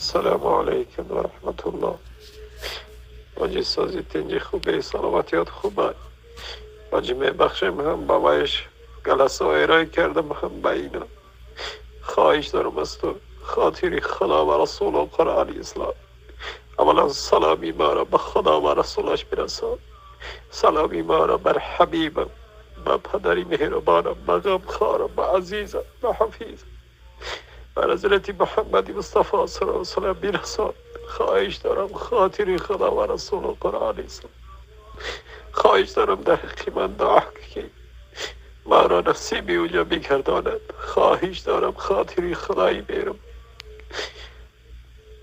سلام علیکم و رحمت الله. حاجی سازی، تنجی، خوبه؟ سلامتیات خوبه؟ حاجی، میبخشیم، هم با ویش گلسه ارائه کردم، هم به اینا. خواهش دارم از تو، خاطری خدا و رسول و قرآن اسلام، اولا سلامی ما را به خدا و رسولش برسان. سلامی ما را بر حبیبم، به پدری مهربانم، به غمخوارم، به عزیزم، به حفیظم، بر حضرت محمد مصطفی صلی الله علیه وسلم برسان. خواهش دارم، خاطری خدا و رسول و قرآن اسلام، خواهش دارم در حق من دعا که ما را نصیبی اونجا بگرداند. خواهش دارم، خاطری خدایی بیرم،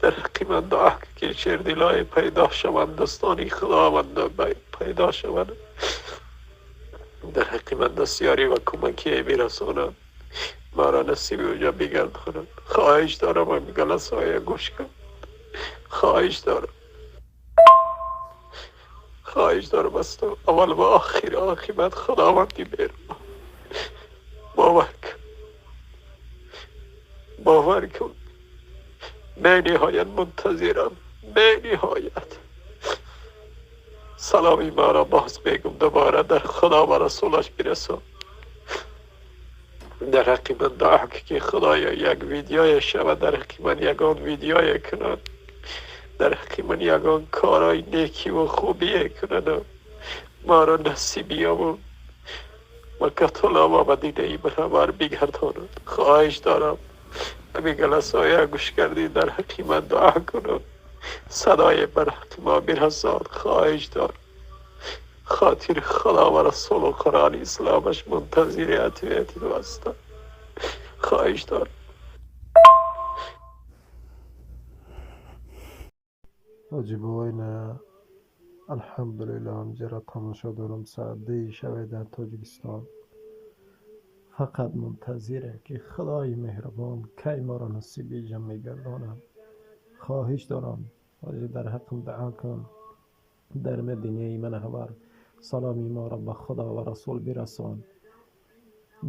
در حق من دعا که شیردلای پیدا شوند، دستانی خداوند پیدا شوند، در حق من دستیاری و کمکی برسانند، ما را نصیب اونجا بگردانند. خواهش دارم، هم گلسای گوش کن. خواهش دارم، خواهش دارم از تو، اول و آخر عاقبت خداوندی بیرم. باور کن، باور کن، بی نهایت منتظرم، بی نهایت. سلامی ما را باز بگم دوباره در خدا و رسولش برسان. در حق من دعا که خدایا یک ویدیوی شود، در حق من یگان ویدیوی کنند، در حق من یگان کارای نیکی و خوبی کنند، ما را نصیبی و مکة و مدینه منور بگردانند. خواهش دارم، همین گلسای گوش کردی، در حق من دعا کنم، صدای بر حق ما برسان. خواهش دارم، خاطر خدا و رسول و قرآن اسلامش منتظر عطیت تو هستم. خواهش دارم. ҳоҷӣ бобоина, алҳамдулилло, ҳамҷара тамошо дорам. Соат 2 шаве дар Тоҷикистон. Фақат мунтазире, ки Худои меҳрубон кай моро насиби ҷам мегардонад. Хоҳиш дорам, ҳоҷӣ, дар ҳаққам дуо кун. Дар Мадинаи Мунаввар саломи моро ба Худо ва Расул бирасон.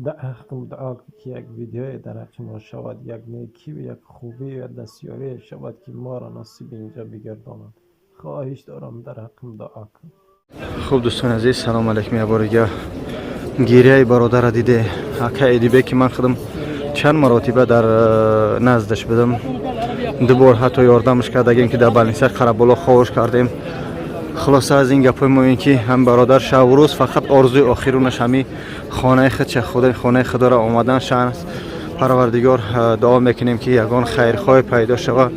Дар ҳаққам дуо, ки як видеое дар ҳаққи мо шавад, як некиву як хубию дастёрие шавад, ки моро насиби инҷа бигардонад. Хоҳиш дорам, дар ҳаққам дуо кун. Хуб, дӯстони азиз, салом алайкум. Як бори дига гирияи бародара диде, ака Эдибек, ки ман худам чанд маротиба дар наздаш будам, ду бор ҳатто ёрдамаш кардагем, ки дар больница Қараболо ховуш кардем. Хулоса аз ин гапҳои мо ин ки ҳам бародар шабу рӯз фақат орзуи охирунаш ҳами хонаи худша, хонаи худоро омадан шаст. Парвардигор, дуо мекунем, ки ягон хайрхоҳе пайдо шава,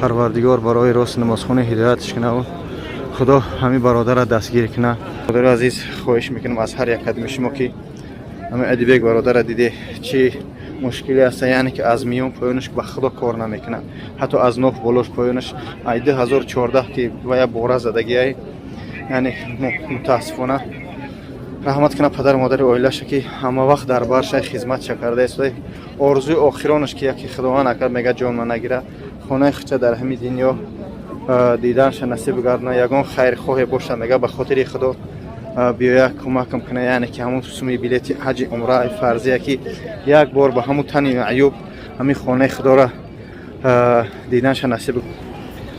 Парвардигор барои рост намозхона ҳидоятш кунаву Худо ҳамин бародарра дастгирӣ куна. Бародари азиз, хоҳиш мекунам аз ҳар як кадми шумо, ки ҳамин Адибек бародарра диде, чӣ мушкиле аста, яъне ки аз миён поёнаш ба Худо кор намекунад, ҳатто аз ноф болош поёнаш ай 2014 ки вая бора задагиай, яъне мутаассифона. Раҳмат кунад падару модари оилаша, ки ҳама вақт дар баршай хизматша карда истода. Орзуи охиронаш, ки яке Худованд акар мега ҷонма нагира, хонаи худша дар ҳамин дунё диданша насиб гардона. Ягон хайрхоҳе боша, мега, ба хотири Худо биёя кӯмакам куна, яъне ки ҳамун суми билети ҳаҷи умра фарзия, ки як бор ба ҳамун тани маъюб ҳамин хонаи Худоро диданша насиб.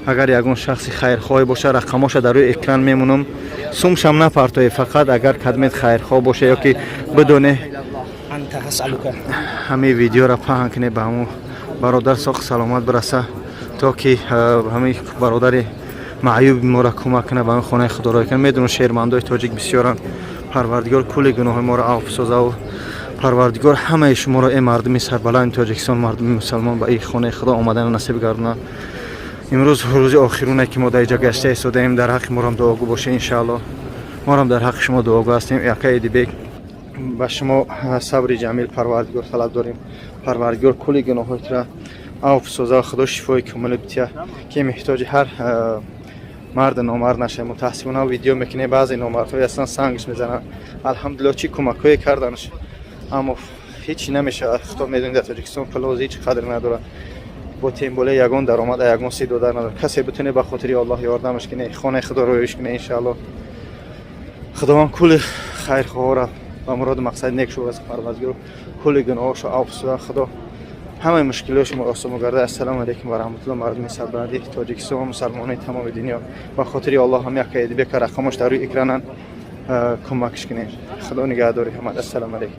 Агар ягон шахси хайрхоҳе боша, рақамоша дар рӯи экран мемонам. Сумшам напартое, фақат агар кадмет хайрхоҳ боша ё ки бидоне, ҳамин видеоро паҳн кунед, ба ҳамун бародар соқ саломат бираса, то ки ҳамин бародари маъюби моро кӯмак кунад, ба ҳамин хонаи Худоро кунад. Медонам, шермандои тоҷик бисёранд. Парвардигор кулли гуноҳои моро афв созаву Парвардигор ҳамаи шуморо, э мардуми сарбаланди Тоҷикистон, мардуми мусалмон, ба ин хонаи Худо омадана насиб гардонад. Имрӯз рӯзи охируне, ки мо дар иҷо гашта истодаем. Дар ҳаққи морам дуогӯ боше, иншаалло. Морам дар ҳаққи шумо дуогӯ ҳастем. Ака Эдибек, ба шумо сабри ҷамил Парвардигор талаб дорем. Парвардигор кулли гуноҳҳоятро афв соза, Худо шифои комиле бития, ки меҳтоҷи ҳар марди номард нашавем. Мутаассифона, видео мекунем, баъзе номардҳое ҳастанд, сангш мезананд. Алҳамдулилло, чӣ кӯмакҳое карданаш, аммо ҳечи намешавад. Худо медонед, дар Тоҷикистон пулоз ҳеҷ қадр надорад, бо тем более ягон даромада, ягон си дода надорад. Касе битоне, ба хотири Аллоҳ ёрдамаш куне, хонаи Худо роёш куне, иншаалло. Худованд кулли хайрхоҳора ба муроду мақсади нек шуд. Парвардигор кулли гуноҳошо афв соза, Худо. Ҳамаи мушкилиҳо шумо осон гарда. Ассалому алайкум ва раҳматуллоҳ. Мардуми сарбаланди Тоҷикистон ва мусалмонони тамоми дунё, ба хотири Аллоҳ ҳам як Эдибека, рақамош дар рӯи экранан, кӯмакш кунед. Худо нигаҳдори ҳамад. Ассалому алайкум.